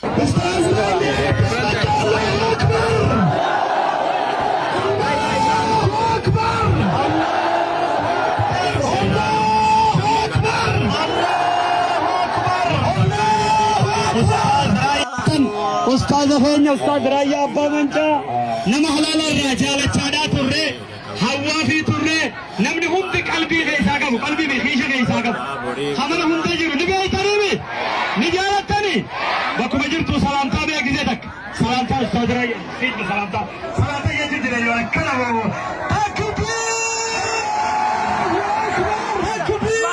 Ustaaz Raayyaa Allahu Akbar! Allahu Akbar! Allahu Akbar! Allahu Akbar! Ustaaza keenya Ustaaz Raayyaa Abbaa Mancaa nama halaala irraa jaalachaadhaa turre hawwaa fi turre namni hundi qalbii keessaa qabu qalbii fi kiisha keessaa qabu hamana hunda jiru ni beektaniimi ni jaalattani bakkuma jirtu salaamtaa beeksisee takka salaamtaa Ustaaz Raayyaa siidha salaamtaa salaamtaa jechuun jira yoo akkana moo takbiir takbiir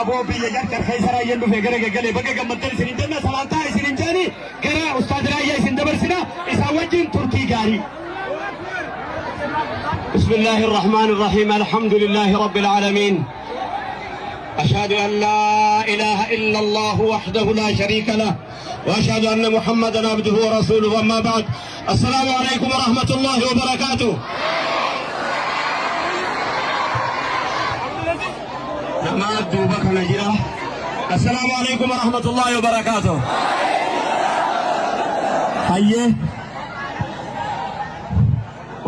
Aboo biyya jarjar keessa raayyaan dhufe gara gaggalee baga gammaddan isin hin jenna salaamtaa isin hin jedhani gara Ustaaz Raayyaa isin dabarsina isaan wajjin turtii gaarii. بسم الله الرحمن الرحيم الحمد لله رب العالمين أشهد أن لا إله إلا الله وحده لا شريك له وأشهد أن محمدا عبده ورسوله أما بعد السلام عليكم ورحمة الله وبركاته نما دوبك نجرة السلام عليكم ورحمة الله وبركاته حيه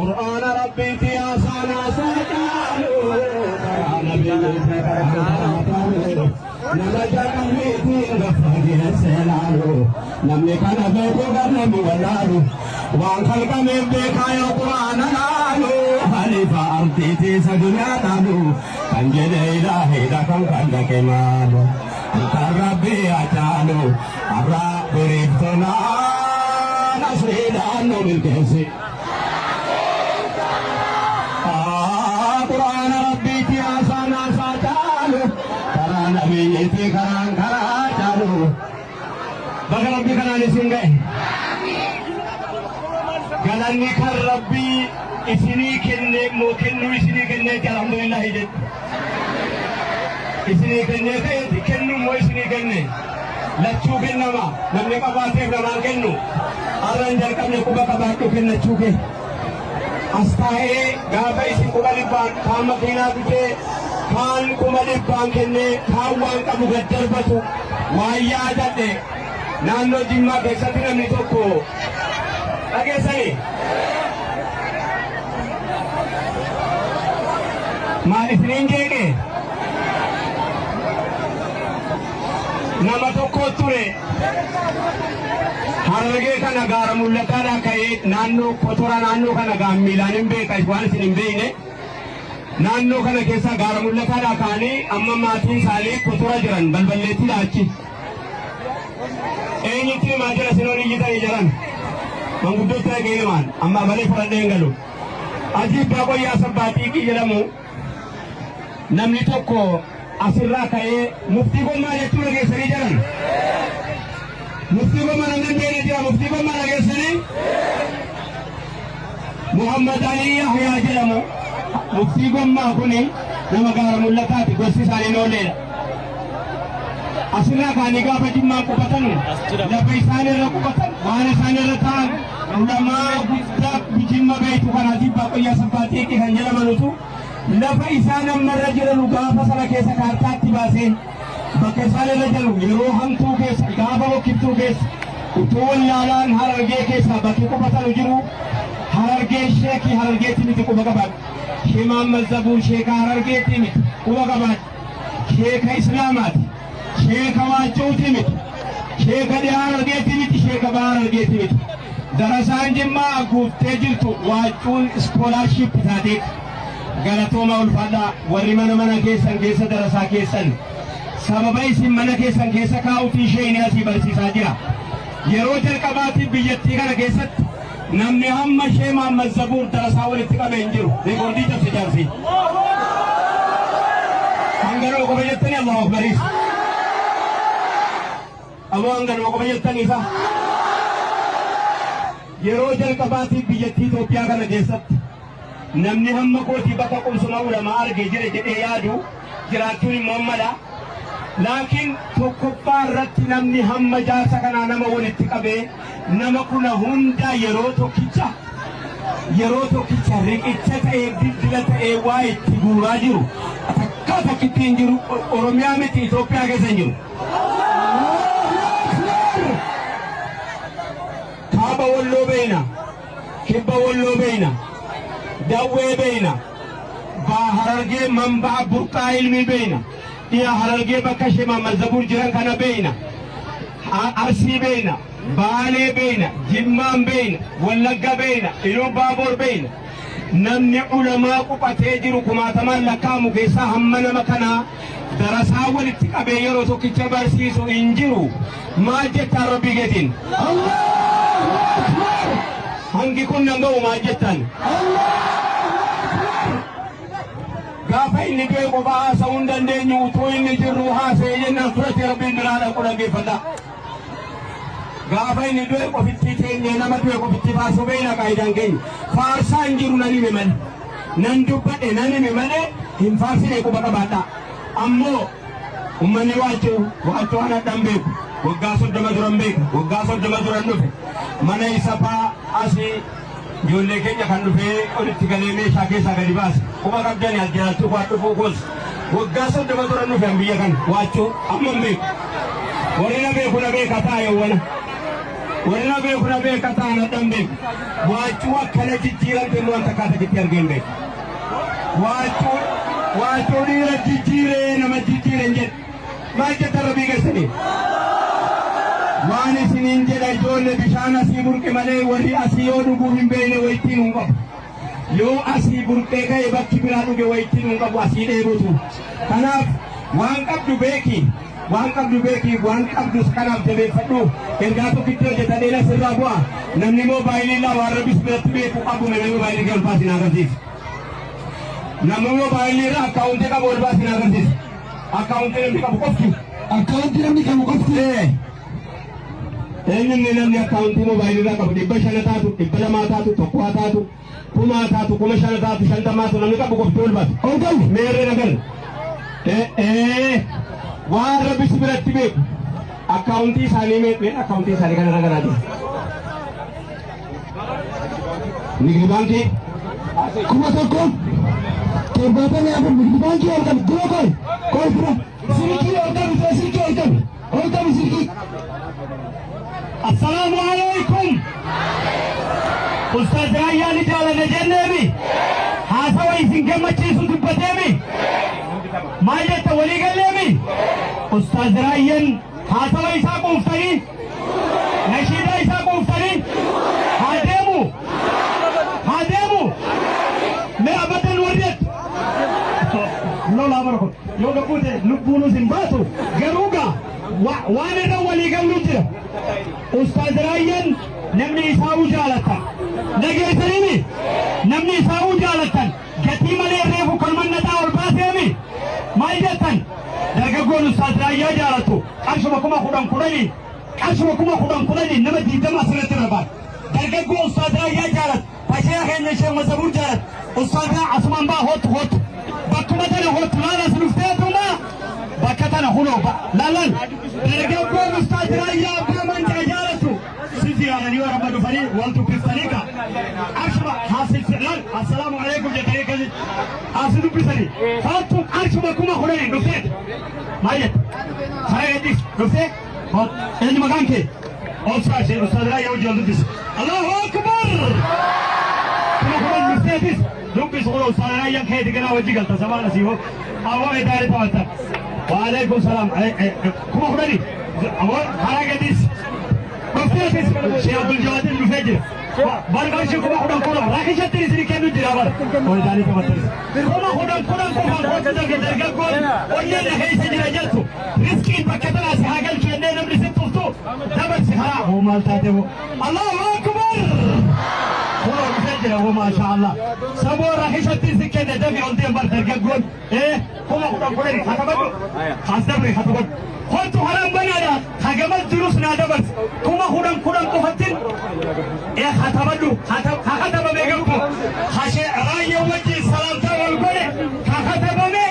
Qur'aana Rabbiiti haasaan haasaa caalu karaa nabiyyiiti karaa caalu nama jalqabniitiin gaffa geessee laalu namni kana beeku garnami wallaalu waan kalqameef beekaa yoo Qur'aana laalu halifa ardiiti isa duniyaa dhaalu kan jedhe ilaahiidha kan kallaqe maalu kan Rabbii hacaalu har'a boriif tolaa nasriidhaan nu milkeessi. Qur'aana Rabbiitti haasaan haasaa caalu karaa nabiyyiitti karaan karaa caalu baga Rabbi kanaan isin ga'e. Galanni kan Rabbii isinii kennee immoo kennuu isinii kenneeti alhamdulillahi jedhu. Isinii kennee ta'eeti kennu immoo isinii kenne. Lachuu kennama namni qabaateef namaan kennu. Har'a hin jalqabne quba qabaadhu kennachuu kee. As taa'ee gaafa isin 500,000 kaan makiinaa bitee kaan 500,000 kennee kaan waan qabu gad darbatu waan yaadadhe naannoo Jimmaa keessatti namni tokko dhageessanii. Maal isiniin jeeqe? Nama tokko ture Harargee kana gaara mul'ataadhaa ka'ee naannoo Kotora naannoo kana gaan miilaan hin beeka waan isin hin beekne naannoo kana keessa gaara mul'ataadhaa ka'anii amma maatiin isaanii Kotora jiran balballeettiidha achi. Eenyutti himaa jira sinoon iyyitanii jiran manguddootti dhaqee himaan amma abalee fudhadhee hin galu. Ajii Abbaa Qoyyaa Sabbaa Xiiqii jedhamu namni tokko asirraa ka'ee muftii gommaa jechuu dhageessanii jiran. Muftii gommaa namni hin beekne jira muftii gommaa dhageessanii. Muhammad Alii Yahyaa jedhamu muftii gommaa kuni nama gaara mul'ataati gosti isaanii nooleedha. Asirraa ka'anii gaafa Jimmaan qubatanu lafa isaan irra qubatan waan isaan irra ta'an ulamaa guddaa Jimma beektu kan Ajibbaa Qoyyaa Sabbaa Xiiqii kan jedhamanutu lafa isaan amma irra jiranu gaafa sana keessa kaartaatti baasee bakka isaan irra jiru yeroo hamtuu keessa gaafa bokkiftuu keessa utuu wallaalaan Harargee keessaa bakki qubatanu jiru Harargee sheekii Harargeetti miti quba qabaadhu. Sheemaan Mazzabuun sheeka Harargeetti miti quba qabaadhu. Sheeka Islaamaati. Sheeka Waaccuuti miti. Sheeka dhihaa Harargeetti miti. Sheeka baha Harargeetti miti. Darasaan Jimmaa guuttee jirtu Waaccuun iskoolaarshiip taateeti. Galatooma ulfaadhaa warri mana mana keessan keessa darasaa keessan sababa isin mana keessan keessa kaa'utiin sheeyni asii barsiisaa jira. Yeroo jalqabaatiif biyyattii kana keessatti namni hamma Shee Mahammad Zabuur darasaa walitti qabe hin jiru. Reekoordii cabse jaarsi. Hanganuma qofa jettanii Allahu Akbariis. Aboo hanganuma qofa jettanii isa. Yeroo jalqabaatiif biyyattii Itoophiyaa kana keessatti namni hamma kootii bakka qubsuma ulamaa arge jira jedhee yaadu jiraachuun immoo mala. Laakiin tokkoffaa irratti namni hamma jaarsa kanaa nama walitti qabee nama kuna hunda yeroo tokkicha yeroo tokkicha riqicha ta'ee dildila ta'ee waa itti guuraa jiru takkaa takkitti hin jiru Oromiyaa miti Itoophiyaa keessa hin jiru. Walloo beeyna, Dawwee beeyna, Baha Harargee manba'a burqaa ilmii beeyna, Dhiha Harargee bakka Shee Mahammad Zabuur jiran kana beeyna, Arsii beeyna, Baalee beeyna, Jimmaan beeyna, Wallagga beeyna, Iluu Baaboor beeyna. Namni ulamaa quphatee jiru kumaatamaan lakkaa'amu keessaa hamma nama kanaa darasaa walitti qabee yeroo tokkicha barsiisu hin jiru. Maal jettaan Rabbii keetiin? Allahu Akbar! Hangi kun nan ga'u maal jettan? Allahu Akbar! Gaafa inni du'e qofaa haasa'uu hin dandeenyu, utuu inni jirru haasa'ee jennaan fudhatee Rabbiin biraa dhaqu dhaggeeffadhaa. Gaafa inni du'e qofittii teenyee nama du'e qofitti faarsuu beekna qaayidaan keenya. Faarsaa hin jiru nan hime malee. Nan dubbadhe nan hime malee hin faarsine, quba qabaadhaa. Ammoo ummanni Waachuu, Waachuu ana dhan beeku. Waggaa 30 duran beeku. Waggaa 30 duran dhufe. Mana isa faa asii ijoollee keenya kan dhufee olitti galee meeshaa keessaa gadi baase. Quba qabdani as jiraachuu koo dhufuu koos. Waggaa 30 duran dhufe an biyya kana Waachuu amma hin beeku. Warri na beeku na beeka ta'a yawwana. Warri na beeku na beeka ta'a, na dhan beeku. Waachuu akkana jijjiiramte immoo an takkaa takitti argee hin beeku. Waachuu, Waachuu dhiira jijjiiree nama jijjiire hin jedhu. Maal jettan Rabbii keessanii? Waan isiniin jedha, ijoollee, bishaan asii burqe malee warri asii yoo dhuguu hin beekne wayittiin hin qabu. Yoo asii burqee ka'e bakki biraa dhuge wayittiin hin qabu, asii dheebotu. Kanaaf waan qabdu beeki. Waan qabdu beeki, waan qabdus kanaaf jabeeffadhu. Ergaa tokkitti hojjeta dheena sirraa bu'a. Namni moobaayilii waan Rabbis biratti beeku qabu, namni moobaayilii kee ol baasi na agarsiisa. Namni moobaayilii irra akkaawuntii qabu ol baasi na agarsiisa. Akkaawuntii namni qabu qofti. Akkaawuntii namni qabu qofti. Eenyunni namni akkaawuntii moobaayilii irraa qabu, 500 taatu, 200 taatu, tokko haa taatu, 1000 taatu, 5000 taatu, 50 taatu, namni qabu qofti ol baasi. Ol qabu. Meerree nagar. Waan Rabbi si biratti beeku. Akkaawuntii isaanii mee akkaawuntii isaanii kana irra garaa jira. Nigdi baankii. 1074 Nigdi baankii ol qabi. Dura qoy. Qoy dura. Silkii ol qabi. Dura silkii ol qabi. Ol qabi silkii. Assalaamu alaikum. Ustaaz Raayyaa ni jaalanna jenneemi. Haasawa isin gammachiisu dubbateemi. Maal jetta, walii galleemi? Ustaaz Raayyaan haasawa isaa quuftanii, nashiidaa isaa quuftanii, haa deemu. Haa deemu. Mee abadan warri jettu. Lolaa bara kun yoo gabbuute lubbuunus hin baatu, garuu gaa waan irra walii gallu jira. Ustaaz Raayyaan namni isaa'uu jaalatan. Dhageessaniimi? Namni isaa'uu jaalatan gatii malee reefu kolmannataa ol baaseemi. Maal jettan? Dargaggoon Ustaaz Raayyaa jaalatu qarshuma 10,000 10,000n, qarshuma 10,000 10,000n nama 20 asirratti irra baata. Dargaggoo Ustaaz Raayyaa jaalatu, tashee keenya ishee Mazabuur jaalatu. Ustaaz Raayyaa asumaan baa, hootu hootu. Bakkuma tana hootu, laala, as dhufteetuma bakka tana hunoo laalan, dargaggoon Ustaaz Raayyaa Abbaa Mancaa jaalatu si ziyaaranii warra dhufanii wal dubbiftanii ka qarshuma haasilsilan assalaamu alaikum jettanii akkasi asi dubbisanii hoottu, qarshuma 10,000n dhufteet maal jette? Karaa gadhiis dhuftee, eenyu maqaan kee? Obsaa ishee Ustaaz Raayyaa wajjin wal dubbise. Allahu Akbar! 10,000 dhufteetis dubbisu kun Ustaaz Raayyaan keeti ganaa wajji galta sabaan asii hoo. Awwa edaari taphatan. Waalaikum salaam. 10,000. Awwa karaa gadhiis. Dhufteetis Sheekh Abdul Jawaadin dhufee jira. Bar qarshii 10,000 10 rakkishatti isin kennu jira bar. Edaari taphatan. 10,000 10 qofaan kootu dargaggoon onneen na keessa jira jettu. Riskiin bakka tanaa si haa galchu jennee namni si tuftu dabarsi karaa. Hoo maal taate hoo? Allahu Akbar! Kunoo dhufee jira hoo, maashaa Allah. Saboo rakkishatti si kenne, dafi ol deem bar dargaggoon. 10,000 10 katabadhu. As dabre katabadhu. Kottu, karaan banaadha. Hagamas jirus naa dabarsi. 10,000 10 qofattin katabadhu. Katabame gabbu. Hashee Raayyaa wajjin salaamtaa wal godhe katabame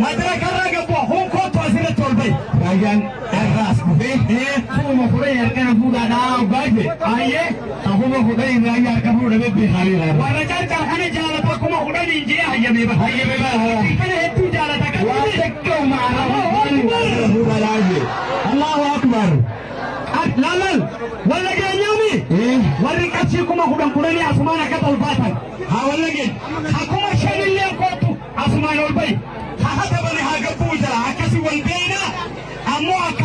madrakarraa gabbu. Hun kottu, asirratti ol bahi. Raayyaan irraas dhufee 10,000 harkana fuudhaadhaa hoggaa jedhe. Ayyee. 10,000 Raayyaa harka fuudhamee beekameera. Warra carcar kana jaalata 10,000n jee hayyamee bara. Hayyamee bara. Kana hedduu jaalata. Waan takka fuudhaadhaa jedhe. Allahu Akbar. Laalal walla geenyaami. Warri qarshii 10,000 10,000 asumaan akka ol baatan haa wallageen. Haa 5,000llee kootu asumaan ol bahi. Haa hatabane haa gabbuu jira akkasii wal beeyna ammoo akka.